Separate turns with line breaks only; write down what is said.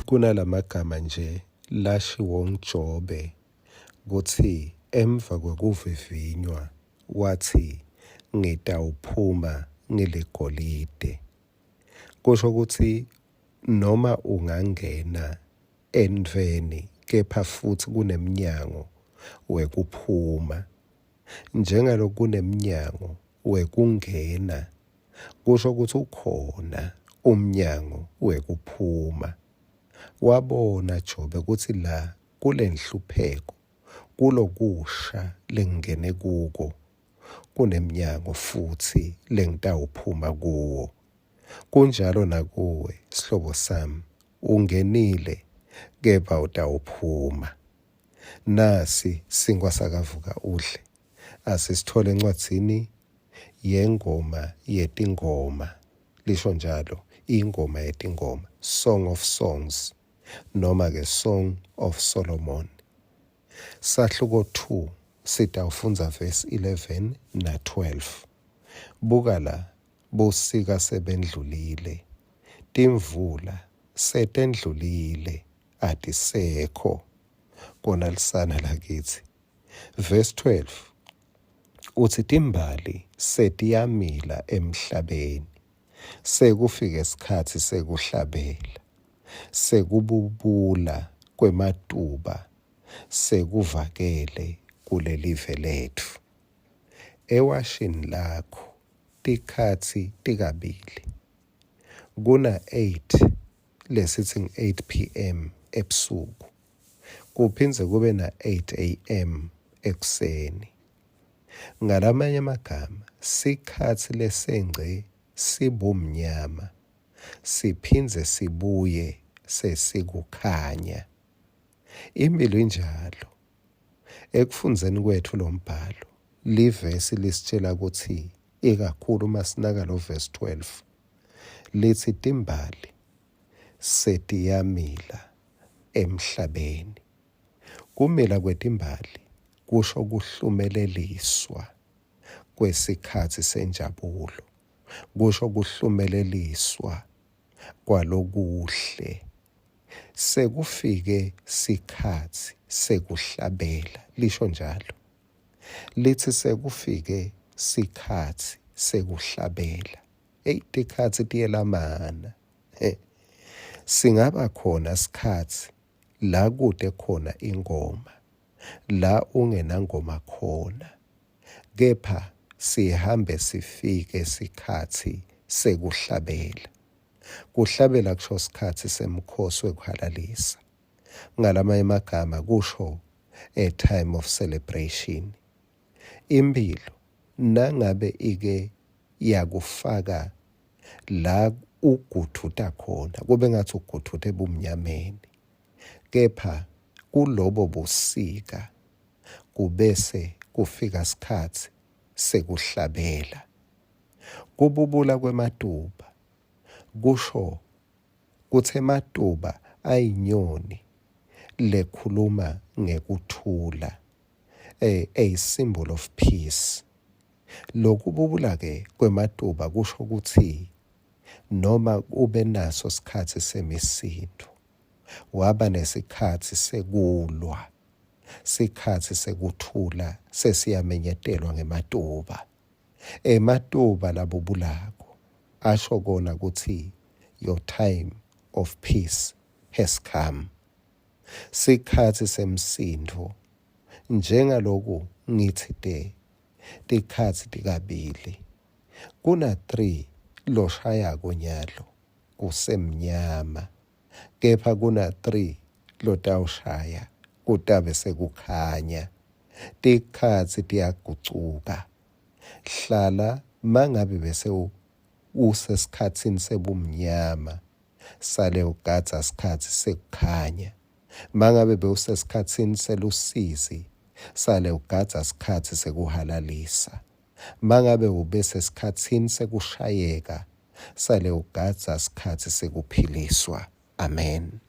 Kunalamagama nje lashiwo nguJobe kutsi emva kwekuvivinywa watsi, Ngitawuphuma ngiligolide. Kusho kutsi noma ungangena entfweni kepha futsi kunemnyango wekuphuma. Njengaloku kunemnyango wekungena, kusho kutsi ukhona umnyango wekuphuma. Wabona Jobe kutsi la kulenhlupheko, kulokusha lengingene kuko, kunemnyango futsi lengitawuphuma kuwo. Kunjalo nakuwe, sihlobo sami, ungenile kepha utawuphuma. Nasi sinkwa sakavuka udle. Asisithole encwadzini yengoma yetingoma. Lisho njalo ingoma yetingoma, Song of Songs noma ke Song of Solomon. Sahluko 2 sitawufundza verse 11 na 12. Buka la, busika sebendlulile. Timvula setendlulile. atisekho kona lisana lakitsi. Verse 12 utsi timbali setiyamila emhlabeni, sekufike sikhatsi sekuhlabela, sekububula kwematuba sekuvakele kulelive letfu. Ewashini lakho tikhatsi tikabili, kuna 8 lesitsi ngu-8 PM ebusuku kuphindze kube na-8 AM ekuseni. Ngalamanye emagama, sikhatsi lesengce sibumnyama siphindze sibuye sesikukhanya. Imphilo injalo. Ekufundzeni kwetfu lombhalo, livesi lisitjela kutsi ikakhulu uma sinaka lo verse 12 litsi timbali setiyamila emhlabeni. Kumila kwetimbali kusho kuhlumeleliswa kwesikhatsi senjabulo, kusho kuhlumeleliswa kwalokuhle. Sekufike sikhatsi sekuhlabela, lisho njalo. Litsi sekufike sikhatsi sekuhlabela. Eyi tikhatsi tiyelamana. He. Singaba khona sikhatsi la kute khona ingoma, la ungenangoma khona. Kepha sihambe sifike sikhatsi sekuhlabela. Kuhlabela kusho sikhatsi semkhosi wekuhalalisa. Ngalamanye emagama kusho a time of celebration. Imphilo nangabe ike yakufaka la uguduta khona kube ngathi uguduta ebumnyameni kepha kulobo busika kubese kufika sikhatsi sekuhlabela. Kububula kwematuba kusho kutsi ematuba ayinyoni lekhuluma ngekuthula, a, a symbol of peace. Lokububula-ke kwematuba kusho kutsi noma ube naso sikhatsi semisindo, waba nesikhatsi sekulwa, sikhatsi sekuthula sesiyamenyetelwa ngematuba. Ematuba labubulako asho kona kutsi your time of peace has come. Sikhatsi semsindvo njengaloku ngitsi te tikhatsi tikabili. Kuna 3 loshayako nyalo kusemnyama kepha kuna 3 lotawushaya kutabe sekukhanya. Tikhatsi tiyagucuka. Hlala mangabe bese usesikhatsini sebumnyama sale ugadza sikhatsi sekukhanya. Mangabe bewusesikhatsini selusizi sale ugadza sikhatsi sekuhalalisa. Mangabe ube sesikhatsini sekushayeka sale ugadza sikhatsi sekuphiliswa. Amen.